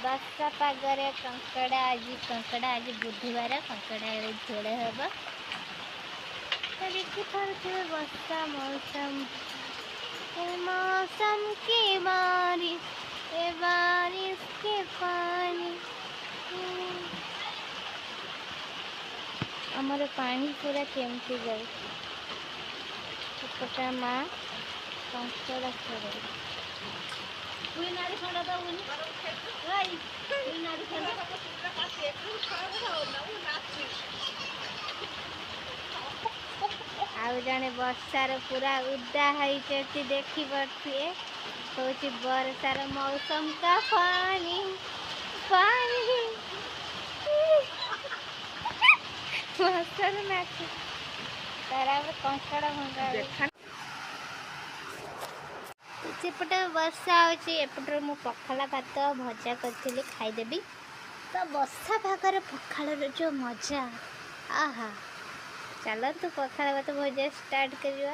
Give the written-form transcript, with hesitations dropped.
ବର୍ଷା ପାଗରେ କଙ୍କଡ଼ା। ଆଜି କଙ୍କଡ଼ା, ଆଜି ବୁଧବାର, କଙ୍କଡ଼ା ଝୋଳ ହେବ। ତ ଦେଖିପାରୁଥିବେ ବର୍ଷା ମୌସମ, ଏ मौसम के बारिश, ए बारिश के पानी। ଆମର ପାଣି ପୁରା କେମିତି ଯାଉଛି। ଏପଟେ ମା କଙ୍କଡ଼ା ଛଡ଼େଇ। তুই নাড়ি খন্ডা দাও, তুই নাড়ি খন্ডা। ଆଉ ଜଣେ ବର୍ଷାର ପୁରା ଉଦା ହେଇଛନ୍ତି, ଦେଖିପାରୁଥିବେ। କହୁଛି ବର୍ଷାର ମୌସମ କା ପାଣି ପାଣି। ବର୍ଷାର ନାଚ ତାର କଙ୍କଡ଼ା ଭଙ୍ଗା। ସେପଟେ ବର୍ଷା ହେଉଛି, ଏପଟରେ ମୁଁ ପଖାଳ ଭାତ ଭଜା କରିଥିଲି, ଖାଇଦେବି। ତ ବର୍ଷା ପାଗରେ ପଖାଳର ଯେଉଁ ମଜା, ଆହା! ଚାଲନ୍ତୁ, ପଖାଳ ଭାତ ଭଜା ଷ୍ଟାର୍ଟ କରିବା।